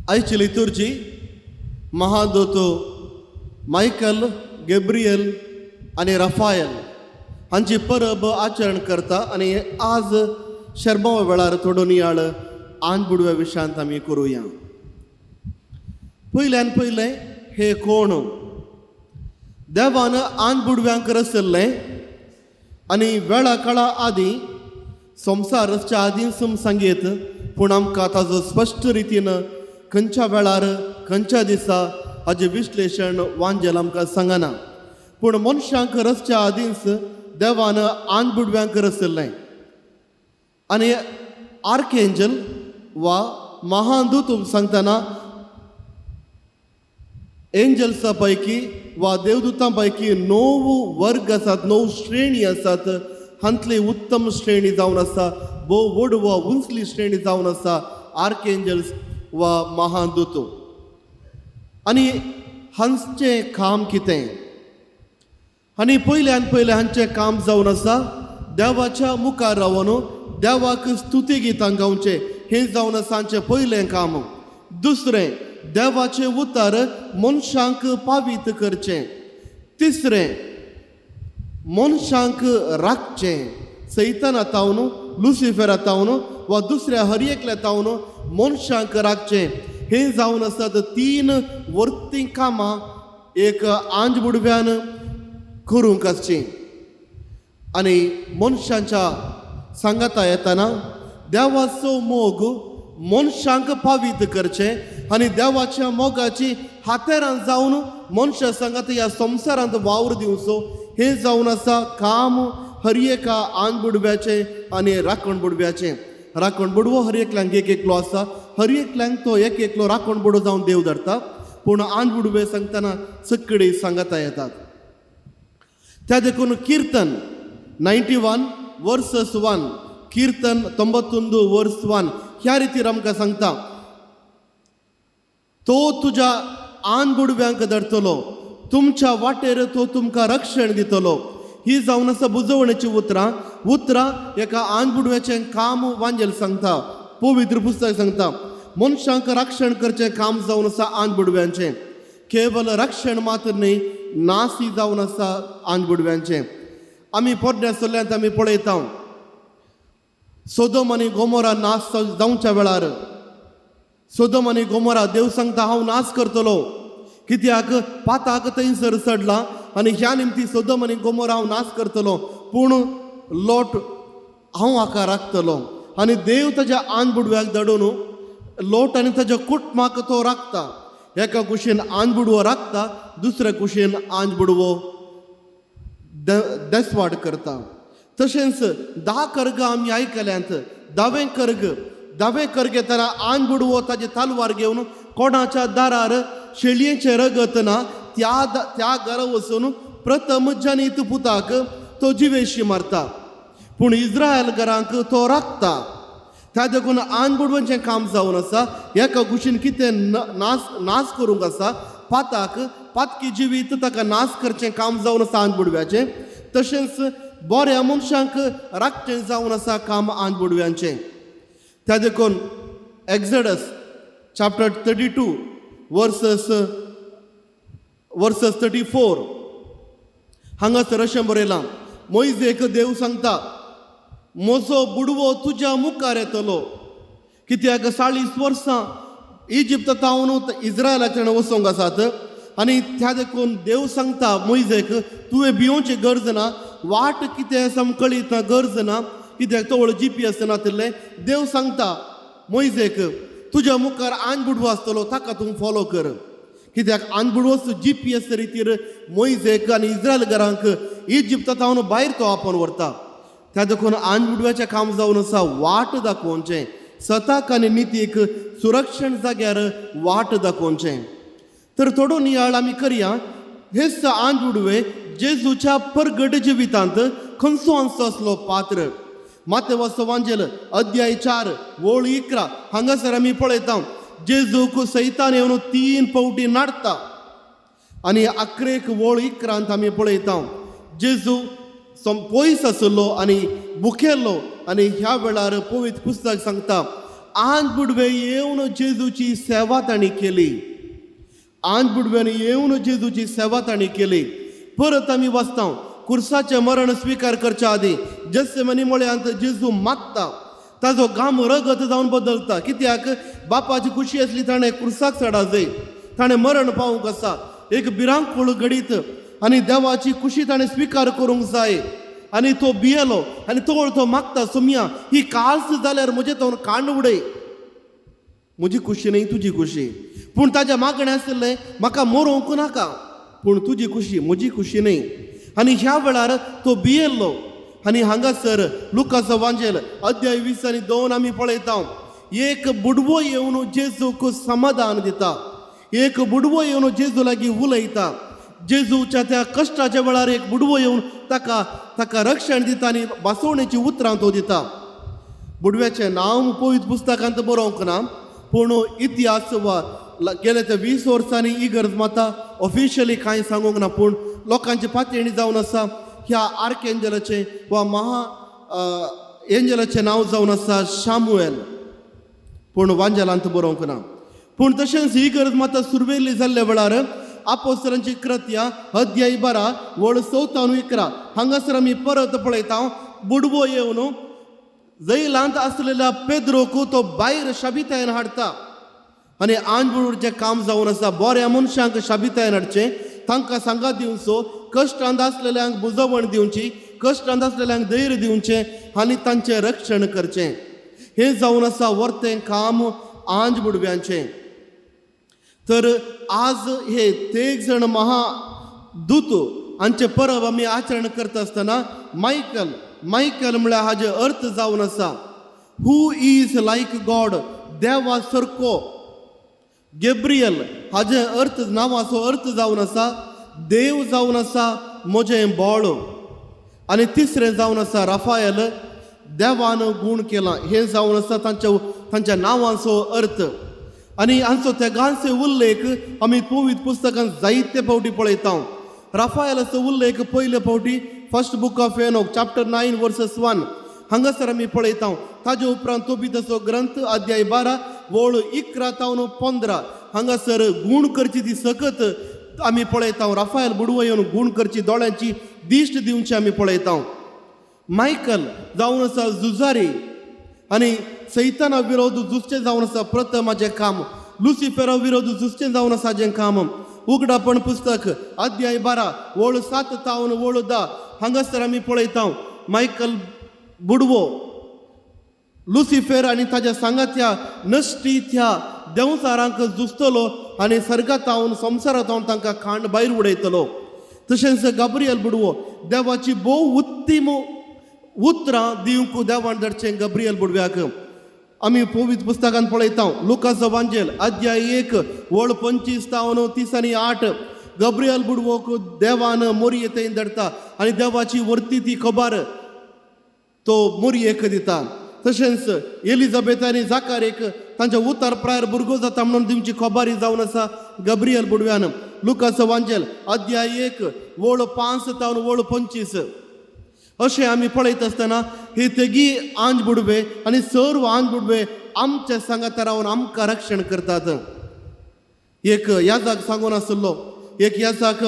आयची लितुर्जी महादूत Michael, Gabriel आनी Rafael हांची परब आचरण करता आनी आज शर्मावा वेळार थोडो नियाळ आन बुडव्या विशयांत आमी करुया. पयल्यान पयलें, हे कोण? देवान आन बुडव्यांक रचल्लें आनी वेळा काळा आदीं, संवसार रचच्या आदीं सम सांगयत, पूण आमकां ताजो स्पश्ट रितीन खंयच्या वेळार, खंयच्या दिसा हाजें विश्लेशण वांजेल आमकां सांगना. पूण मनशांक रचच्या आदींच देवान आन बुडव्यांक रचल्लें आनी आर्केंजल वा महादूत सांगतना एंजल्सा पैकी वा देवदूतां पैकी णव वर्ग आसात, णव श्रेणी आसात. हांतली उत्तम श्रेणी जावन आसा, भोव व्हड वा उंचली श्रेणी जावन आसा आर्केंजल्स वा महादूत. आनी हांचें काम कितें? आनी पयल्यान पयलें हांचें काम जावन आसा देवाच्या मुखार रावन देवाक स्तुती गितां गावचें. हें जावन आसा हांचें पयलें काम. दुसरें, देवाचें उतर मनशांक पावीत करचें. तिसरें, मनशांक राखचें सैताना तावन, लुसिफेरा तावन वा दुसऱ्या हर एकल्या तावन मनशांक राखचें. हें जावन आसात तीन वर्ती कामां एक आंज बुडव्यान करूंक आसचीं. आनी मनशांच्या सांगाता येताना देवाचो मोग मनशांक पावीत करचें आनी देवाच्या मोगाची हातेरां जावन मनशां सांगात ह्या संवसारांत वावर दिवचो, हें जावन आसा काम हर एका आंग बुडव्याचें आनी राखण बुडव्याचें. राखण बुडवो हर एकल्यांक एक एकलो आसा. हर एकल्यांक तो एक एकलो राखण बुडो जावन देव धरता, पूण आंग बुडवे सांगतना सगळी सांगाता येतात. त्या देखून कीर्तन 91 वर्सस 1, कीर्तन 91 वर्स 1 ह्या रितीर आमकां सांगता, तो तुज्या आन बुडव्यांक धरतलो, तुमच्या वाटेर तो तुमकां रक्षण दितलो. ही जावन आसा बुजवणेची उतरां. उतरां एका आन बुडव्याचें काम वांजेल सांगता, पवित्र पुस्तक सांगता. मनशांक रक्षण करचें काम जावन आसा आन बुडव्यांचें. केवल रक्षण मात्र न्ही, नासी जावन आसा आन बुडव्यांचें. आमी पोरण्या सल्ल्यांत आमी पळयता, सोदोम आनी गोमोरा नाश जावच्या वेळार, सोदोम आनी गोमोरा देव सांगता, हांव नाश करतलो, कित्याक पाताक थंयसर चडला आनी ह्या निमती सोदोम आनी गोमोरा हांव नाश करतलो, पूण लोट हांव हाका राखतलो. आनी देव ताज्या आन बुडव्याक धाडून लोट आनी ताज्या कुटुंबाक तो राखता. एका कुशीन आन बुडवो राखता, दुसऱ्या कुशीन आन बुडवो देसवाड करता. तशेंच 10 कर्ग आमी आयकल्यांत. धावें कर्ग, धावें कर्ग येतना आन बुडवो ताजे तालवार घेवन कोणाच्या दारार शेळयेचें रगत ना त्या त्या घरा वचून प्रथम जनीत पुताक तो जिवेशी मारता, पूण इस्रायल घरांक तो राखता. त्या देखून आन बुडवांचें काम जावन आसा एका कुशीन कितें नाश नाश करूंक आसा पाताक, पातकी जिवीत ताका नाश करचें काम जावन आसा आन बुडव्याचें. तशेंच बऱ्या मनशांक राखचें जावन आसा काम आन बुडव्यांचें. त्या देखून Exodus chapter 32 verses 34 हांगासर अशें बरयलां, मोयजेक देव सांगता, म्हजो बुडवो तुज्या मुखार येतलो, कित्याक 40 वर्सां इजिप्त तावन इस्रायलाच्यान वचोंक आसात. आनी त्या देखून देव सांगता मोयजेक, तुवें भियोवची गरज ना, वाट कितें आसा कळीत ना, गरज ना, कित्याक तवळ जीपीएस नातिल्लें. देव सांगता मोयजेक, तुज्या मुखार आन बुडवो आसतलो, ताका तूं फॉलो कर, कित्याक आन बुडवोच जीपीएस रितीर मोयजेक आनी इस्रायल घरांक इजिप्ता तावन भायर तो आपोवन व्हरता. त्या देखून आन बुडव्याचें काम जावन आसा वाट दाखोवचें, सताक आनी नितीक सुरक्षण जाग्यार वाट दाखोवचें. तर थोडो नियाळ आमी करया, हेच आन बुडवे जेजूच्या परगट जिवितांत खंयचो आमचो आसलो पात्र? मातेवाचो वांजेल अध्याय 4 वळ 11 हांगासर आमी पळयता, जेजूक सैतान येवन तीन पावटी नाडता आनी अकरेक वळ 11त आमी पळयता, जेजू पयस आसलो आनी भुकेल्लो आनी ह्या वेळार पवित्र पुस्तक सांगता, आंज बुडवे येवन जेजूची सेवा तांणी केली. आंज बुडव्यांनी येवन जेजूची सेवा तांणी केली. परत आमी वाचता कुर्साचें मरण स्विकार करच्या आदीं जेत्सेमनी मळ्यांत जेजू मागता, ताजो घाम रगत जावन बदलता. कित्याक बापाची खुशी आसली ताणें कुर्साक चडा जाय, ताणें मरण पावूंक आसा, एक भिरांकूळ घडीत आनी देवाची खुशी ताणें स्विकार करूंक जाय. आनी तो भियेलो आनी तोळ तो मागता, सोमया ही कास जाल्यार म्हजें तो कांड उडय, म्हजी खुशी न्ही तुजी खुशी. पूण ताज्या मागणें आशिल्लें म्हाका मरोवंक नाका, पूण तुजी खुशी म्हजी खुशी न्ही. आनी ह्या वेळार तो भियेल्लो. आनी हांगासर लुकाचो वांजेल अध्याय 20 आनी 2 आमी पळयता, एक बुडवो येवन जेजूक समाधान दिता, एक बुडवो येवन जेजू लागीं उलयता. जेजूच्या त्या कश्टाच्या वेळार एक बुडवो येवन ताका ताका रक्षण दिता आनी भासोवणेची उतरां तो दिता. बुडव्याचें नांव पवित्र पुस्तकांत बरोवंक ना, पूण इतिहास वा गेले त्या 20 वर्सांनी इगर्ज माता ऑफिशियली कांय सांगूंक ना, पूण लोकांची पातयेणी जावन आसा ह्या आर्केंजलाचें वा महा एंजलाचें नांव जावन आसा शामुएल, पूण वांजेलांत बरोवंक ना. पूण तशेंच ही गरज माता सुरवेली जाल्ल्या वेळार आपोस्तलांची कृत्या अध्याय 12 वळ 4 तावन 11 हांगासर आमी परत पळयता, बुडवो येवन जैलांत आसलेल्या पेद्रोक तो भायर शाबितायन हाडटा. आनी आंज काम जावन आसा बऱ्या मनशांक शाबितायन हाडचें, तांकां सांगात दिवचो, कश्टांत आसलेल्यांक बुजवण दिवची, कश्टांत आसलेल्यांक धैर्य दिवचें आनी तांचें रक्षण करचें. हें जावन आसा वर्तें काम आंज बुडव्यांचें. तर आज हे तेग जण महादूत हांचे परब आमी आचरण करता आसतना मायकल, मायकल म्हळ्यार हाजे अर्थ जावन आसा who is like God, देवा सारको. गेब्रियल हाजे अर्थ नांवाचो अर्थ जावन आसा देव जावन आसा म्हजें बळ. आनी तिसरें जावन आसा राफायल, देवान गूण केलां. हें जावन आसा तांच्या तांच्या नांवाचो अर्थ. आनी हांचो तेगांचे उल्लेख आमी पवित्र पुस्तकांत जायते फावटी पळयता. राफायलाचो उल्लेख पयले फावटी First Book of Enoch chapter 9 verses 1 हांगासर आमी पळयता. ताजे उपरांत तोबिताचो ग्रंथ अध्याय 12 वळ 11 तावन 15 हांगासर गूण करची ती सकत आमी पळयता. राफायल बुडवो येवन गूण करची, दोळ्यांची दिश्ट दिवची आमी पळयता. मायकल जावन आसा झुजारी आनी सैताना विरोध झुजचें जावन आसा प्रथमाचें काम, लुसिफेरा विरोध झुजचें जावन आसा जें काम. उगडापण पुस्तक अध्याय 12 वळ 7 तावन वळ 10 हांगासर आमी पळयता, मायकल बुडवो लुसिफेर आनी ताज्या सांगात्या नश्टी त्या देंवचारांक झुजतलो आनी सर्गातावन संवसारातावन तांकां खांड भायर उडयतलो. तशेंच गाब्रियल बुडवो देवाची भोव उत्तीम उतरां दिवंक देवान धाडचें गब्रियल बुडव्याक आमी पवित्र पुस्तकांत पळयता. लुकाचो वांजेल अध्याय 1 वळ 25 तावन 38 गब्रियल बुडवोक देवान मोरये थंय धाडटा आनी देवाची वर्ती ती खबर तो मोरयेक दिता. तशेंच एलिझाबेथ आनी जाकारेक तांच्या उतार प्रायर भुरगो जाता म्हणून दिवची खबरी जावन आसा गब्रियल बुडव्यान, लुकाचो वांजेल अध्याय 1 वळ 5 तावन वळ 25. अशें आमी पळयत आसतना हे तेगी आंज बुडवे आनी सर्व आंज बुडवे आमच्या सांगाता रावन आमकां रक्षण करतात. एक याजाक सांगून आसलो, एक याजाक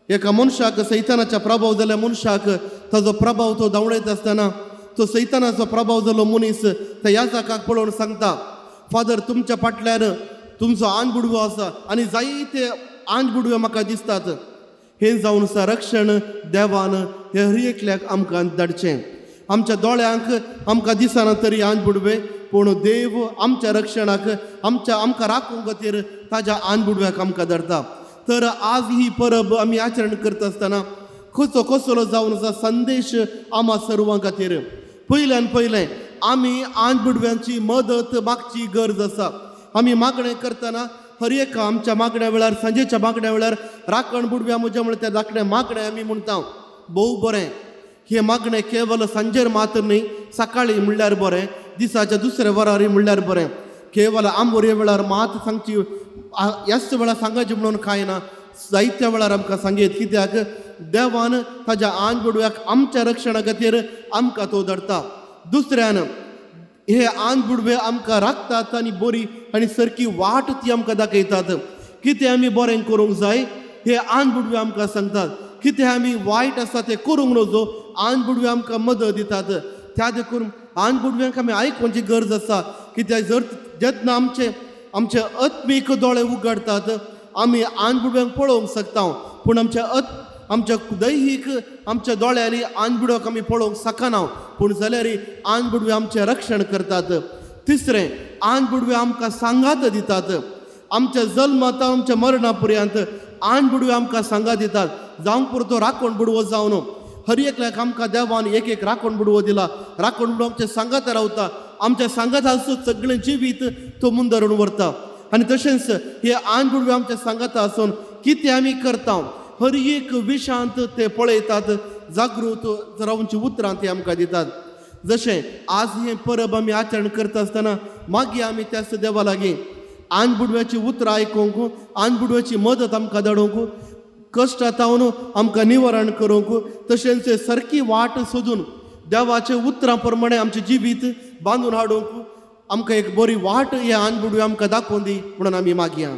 एका मनशाक सैतानाच्या प्रभाव जाल्ल्या मनशाक ताजो प्रभाव तो धांवडयत आसतना तो सैतानाचो प्रभाव जालो मनीस त्या याजाकाक पळोवन सांगता, फादर, तुमच्या फाटल्यान तुमचो आंज बुडवो आसा आनी जायते आंज बुडवे म्हाका दिसतात. हें जावन आसा रक्षण देवान हे हर एकल्याक आमकां धाडचें. आमच्या दोळ्यांक आमकां दिसना तरी आंज बुडवे, पूण देव आमच्या रक्षणाक आमच्या आमकां राखूंक खातीर ताज्या आंज बुडव्याक आमकां धाडटा. तर आज ही परब आमी आचरण करता आसतना खंयचो कसलो जावन आसा संदेश आमा सर्वां खातीर? पयल्यान पयलें आमी आंज बुडव्यांची मदत मागची गरज आसा. आमी मागणें करतना हर एका आमच्या मागण्या वेळार, सांजेच्या मागण्या वेळार, राखण बुडव्या म्हज्या म्हळ्यार त्या धाकण्या मागणें आमी म्हणटा, भोव बरें. हें मागणें केवल सांजेर मात्र न्ही, सकाळी म्हणल्यार बरें, दिसाच्या दुसऱ्या वरारी म्हणल्यार बरें. केवल आंबोरे वेळार मात सांगची, ह्याच वेळार सांगायचें म्हणून कांय ना. जायत्या वेळार आमकां सांगयत, कित्याक देवान ताज्या आंज बुडव्याक आमच्या रक्षणा खातीर आमकां तो धाडटा. दुसऱ्यान हे आन बुडवे आमकां राखतात आनी बरी आनी सारकी वाट ती आमकां दाखयतात. कितें आमी बरें करूंक जाय हे आन बुडवे आमकां सांगतात. कितें आमी वायट आसा तें करूंक नजो आन बुडवे आमकां मदत दितात. त्या देखून आन बुडव्यांक आमी आयकुची गरज आसा. कित्याक जर जेन्ना आमचे आमचे आत्मीक दोळे उगडटात आमी आन बुडव्यांक पळोवंक शकता, पूण आमच्या आमच्या दैहीक आमच्या दोळ्यांनी आन बुडव्याक आमी पळोवंक शकना, पूण जाल्यार आन बुडवे आमचें रक्षण करतात. तिसरें, आन बुडवे आमकां सांगात दितात. आमच्या जल्मात आमच्या मरणा पर्यंत आन बुडवे आमकां सांगात दितात. जावंक पुरो राखण बुडवो जावन हर एकल्याक आमकां देवान एक एक राखण बुडवो दिला. राखण बुडवो आमच्या सांगात रावता, आमच्या सांगात आसून सगळें जिवीत तो मुंदरून व्हरता. आनी तशेंच हे आन बुडवे आमच्या सांगात आसून कितें आमी करता हर एक विशांत ते पळयतात, जागृत रावची उतरां ते आमकां दितात. जशें आज हें परब आमी आचरण करता आसतना मागीर आमी त्याच देवा लागीं आन बुडव्याची उतरां आयकूंक, आन बुडव्याची मदत आमकां धाडूंक, कश्टांत आमकां निवारण करूंक, तशेंच सारकी वाट सोदून देवाचे उतरां प्रमाणे आमचें जिवीत बांदून हाडूंक आमकां एक बरी वाट हे आन बुडवे आमकां दाखोवन दी म्हणून आमी मागया.